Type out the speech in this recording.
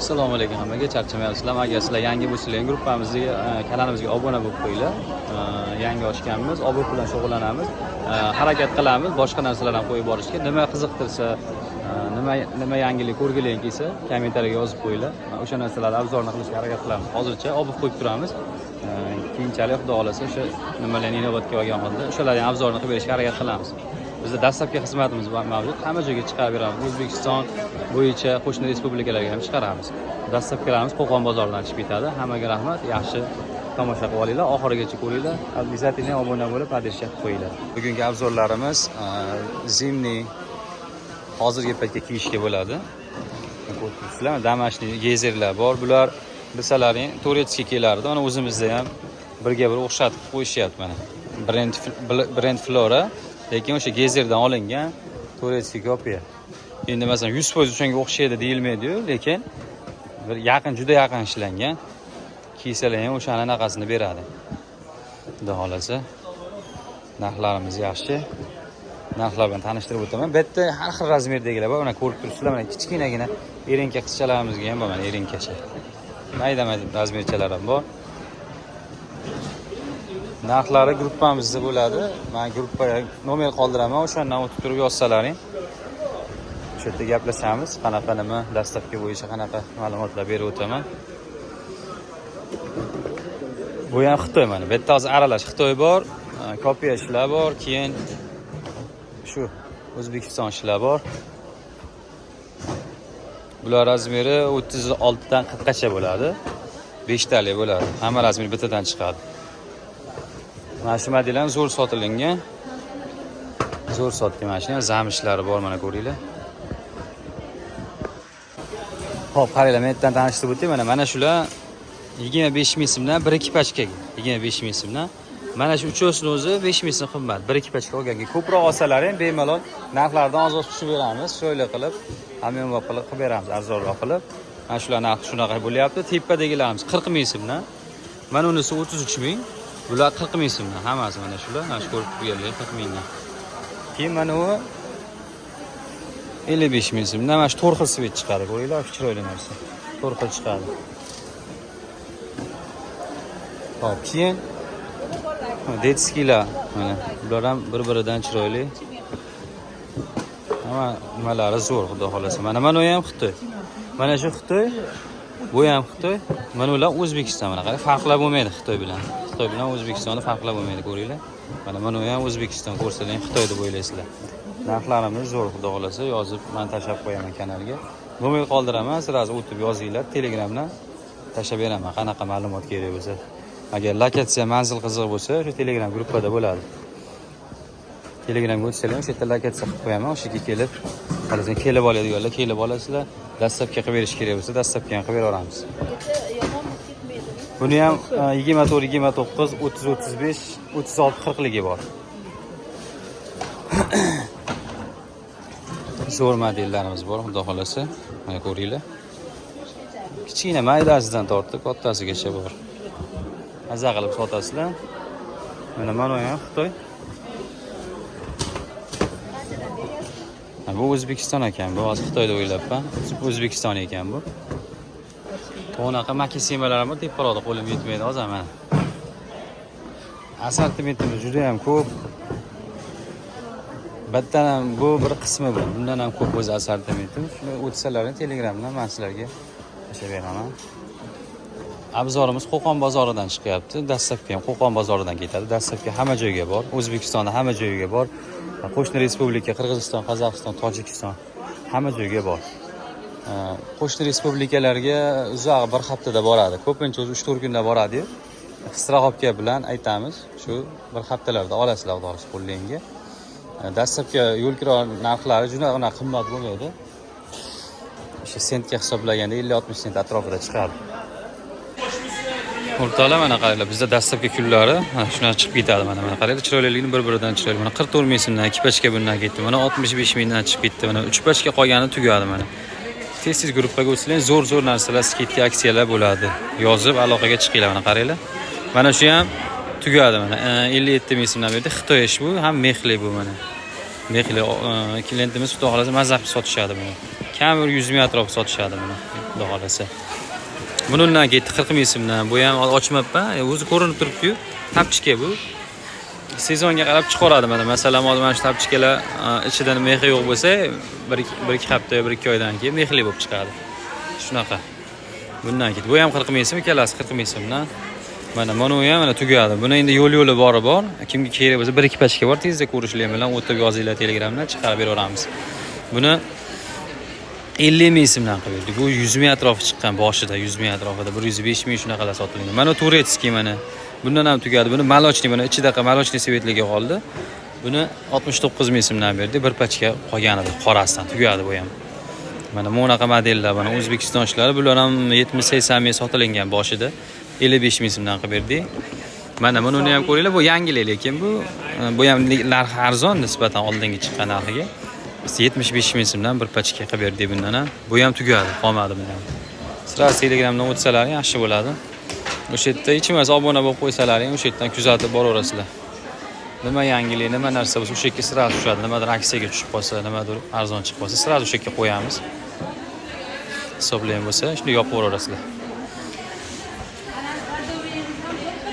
Assalomu alaykum hammaga, charchamayapsizlar. Agar sizlar yangi bo'lsanglar, gruppamizga, kanalimizga obuna bo'lib qo'yinglar. Yangi ochganmiz, обувь bilan shug'ullanamiz. Harakat qilamiz boshqa narsalar ham qo'yib borishga. Nima qiziqtirsa, nima yangilik ko'rgiling kelsa, kommentariyaga yozib qo'yinglar. O'sha narsalarni обзор ni qilishga harakat qilamiz. Hozircha обувь qo'yib turamiz. Keyinchalik Xudo xohlasa o'sha nimalarni inobatga olgan holda o'shalarni обзор ni qilib berishga harakat qilamiz. Bizda dastlabki xizmatimiz mavjud. Hamma joyga chiqarib beramiz. O'zbekiston bo'yicha qo'shni respublikalarga ham chiqaramiz. Доставка larimiz Qo'qon bozoridan chiqib ketadi. Hammaga rahmat. Yaxshi tomosha qilib olinglar, oxirigacha ko'ringlar. Обязательно obuna bo'lib, поддержка qilib qo'yinglar. Bugungi обзор larimiz зимний, hozirgi paytga kiyishga bo'ladi. Ko'rib turibsizlar, домашний gezerlar bor. Bular bilsalaring турецкий kelardi. Mana o'zimizda ham birga bir o'xshatib qo'yishyapti mana. Brend Flora, lekin o'sha gezerdan olingan турецкий kopiya. Endi masalan 100% o'shanga o'xshaydi deyilmaydi-yu, lekin bir yaqin, juda yaqin ishlangan. Kiysalar ham o'shani anaqasini beradi. Xudo xohlasa. Narxlarimiz yaxshi. Narxlar bilan tanishtirib o'taman. Bu yerda har xil размер dagilar bor. Mana ko'rib turibsizlar, mana kichkinagina erinka qizchalarimizga ham bor, mana erinkacha. Mayda mayda размер chalar ham bor. Narxlari gruppamizda bo'ladi. Men gruppaga nomer qoldiraman, o'shandan o'tib turib yozsalaring. O'sha yerda gaplashamiz, qanaqa nima, доставка bo'yicha qanaqa ma'lumotlar berib o'taman. Bu ham Xitoy mana. Bu yerda hozir aralash Xitoy bor, kopiya ishlar bor, keyin shu O'zbekiston ishlar bor. Bular размер i 36 dan 40 gacha bo'ladi. 5 talik bo'ladi. Hamma размер bittadan chiqadi. Mana shu model ham zo'r sotilingan. Zo'r sotgan mana shuni ham замш lari bor, mana ko'ringlar. Xo'p, qaranglar, men yerdan tanishtirib o'tay. Mana shular 25 ming so'mdan 1-2 pachkaga. 25 ming so'mdan. Mana shu uchovsini o'zi 5 ming so'm qimmat. 1-2 pachka olganga ko'proq olsalar ham bemalol narxlardan oz-oz tushib beramiz. Chiroyli qilib, hamyonbop qilib qilib beramiz, arzonroq qilib. Mana shular narxi shunaqa bo'lyapti. Tepadagilarimiz 40 ming so'mdan. Mana unisi 33 ming. Bular 40 ming so'mdan. Hammasi mana shular. Mana shu ko'rib turganlar 40 mingdan. Keyin mana u 55 ming so'mdan. Mana shu to'rt xil цвет chiqadi. Ko'ringlar, chiroyli narsa. To'rt xil chiqadi. Hop, keyin детский lar mana bular ham bir-biridan chiroyli. Hamma nimalari zo'r, xudo xohlasa. Mana u ham Xitoy. Mana shu Xitoy, bu ham Xitoy. Mana ular O'zbekiston, mana qarang, farqlab bo'lmaydi Xitoy bilan. Xitoy bilan O'zbekistonni farqlab bo'lmaydi, ko'ringlar. Mana u ham O'zbekiston, ko'rsalar Xitoy deb o'ylaysizlar. Narxlarimiz zo'r, xudo xohlasa, yozib men tashlab qo'yaman kanalga. Nomer qoldiraman, сразу o'tib yozinglar, Telegramdan tashlab beraman, qanaqa ma'lumot kerak bo'lsa. Agar lokatsiya, manzil qiziq bo'lsa, o'sha Telegram gruppada bo'ladi. Telegramga o'tsalar ham o'sha yerda lokatsiya qilib qo'yaman, o'sha yerga kelib, xohlasang kelib oladiganlar kelib olasizlar. Доставка qilib berish kerak bo'lsa, доставка ham qilib beraveramiz. Yomon bo'lib ketmaydi. Buni ham 24, 29, 30, 35, 36, 40 ligi bor. Zo'r modellarimiz bor, xudo xohlasa. Mana ko'ringlar. Kichkina maydasidan tortib kattasigacha bor. Maza qilib sotasizlar. Mana u ham Xitoy. Ha, bu O'zbekiston ekan, bu hozir Xitoyda o'ylabman. O'zbekiston ekan bu. To'naqa makisimalar ham bor, teparoqda qo'lim yetmaydi hozir mana. Assortimentimiz juda ham ko'p. Bittadan ham bu bir qismi bu. Bundan ham ko'p o'zi assortimentimiz. Shuni o'tsalaring Telegramdan men sizlarga tashlab beraman. Обзор imiz Qo'qon bozoridan chiqyapti. Dastlabki ham Qo'qon bozoridan ketadi. Dastlabki hamma joyga bor. O'zbekistonda hamma joyga bor. Qo'shni respublika, Qirg'iziston, Qozog'iston, Tojikiston hamma joyga bor. Qo'shni respublikalarga uzoq bir haftada boradi. Ko'pincha o'zi 3-4 kunda boradi-yu. Страховка bilan aytamiz, shu bir haftalarda olasizlar xudo xohlasa qo'llangga. Dastlabki yo'l kiro narxlari juda unaqa qimmat bo'lmaydi. O'sha sentga hisoblaganda 50-60 sent atrofida chiqadi. O'rtoqlar, mana qaranglar, bizda dastlabki kunlari mana shunaqa chiqib ketadi. Mana qaranglar, chiroyliligini bir-biridan chiroyli. Mana 44 ming so'mdan 2 pachka bundan ketdi. Mana 65 mingdan chiqib ketdi. Mana 3 pachka qolgani tugadi mana. Tez-tez gruppaga o'tsanglar, zo'r-zo'r narsalar, скидка, aksiyalar bo'ladi. Yozib aloqaga chiqinglar, mana qaranglar. Mana shu ham tugadi mana. 57 ming so'mdan berdi. Xitoy ish bu, ham мех li bu mana. Mexli klientimiz, xudo xohlasa, maza qilib sotishadi buni. Kam bir 100 ming atrofida sotishadi buni, xudo xohlasa. Buni undan ketdi 40 ming so'mdan. Bu ham ochmabman, o'zi ko'rinib turibdi-yu. Тапочка bu. Sezonga qarab chiqaradi mana. Masalan, hozir mana shu тапочка lar ichidan mexi yo'q bo'lsa, bir ikki hafta, bir ikki oydan keyin mexli bo'lib chiqadi. Shunaqa. Bundan ketdi. Bu ham 40 ming so'm, ikkalasi 40 ming so'mdan. Mana u ham mana tugadi. Buni endi yo'l yo'li bori bor. Kimga kerak bo'lsa, bir ikki пачка bor, tezda ko'rishlik bilan o'tib yozinglar Telegramdan, chiqarib beraveramiz. Buni 50 ming so'mdan qilib berdik. Bu 100 ming atrofi chiqqan boshida, 100 ming atrofida, 105 ming shunaqalar sotilgan. Mana турецкий mana. Bundan ham tugadi. Buni молочный, mana ichidaqa молочный цвет ligi qoldi. Buni 69 ming so'mdan berdik. Bir пачка qolgan edi, qorasidan tugadi bu ham. Mana bunaqa modellar, mana O'zbekiston ishlari, bular ham 70-80 ming sotilingan boshida. 55 ming so'mdan qilib berdik. Mana buni ham ko'ringlar, bu yangilik, lekin bu ham narxi arzon nisbatan oldingi chiqqan narxiga. Biz 75 ming so'mdan bir пачка qilib berdik bundan ham. Bu ham tugadi, qolmadi buni ham. Сразу Telegramdan o'tsalar yaxshi bo'ladi. O'sha yerda hech bo'lmasa obuna bo'lib qo'ysalaring, o'sha yerdan kuzatib boraverasizlar. Nima yangilik, nima narsa bo'lsa, o'sha yerga сразу tushadi. Nimadir aksiyaga tushib qolsa, nimadir arzon chiqib qolsa, сразу o'sha yerga qo'yamiz. Hisoblagan bo'lsa, shuni yopib boraverasizlar.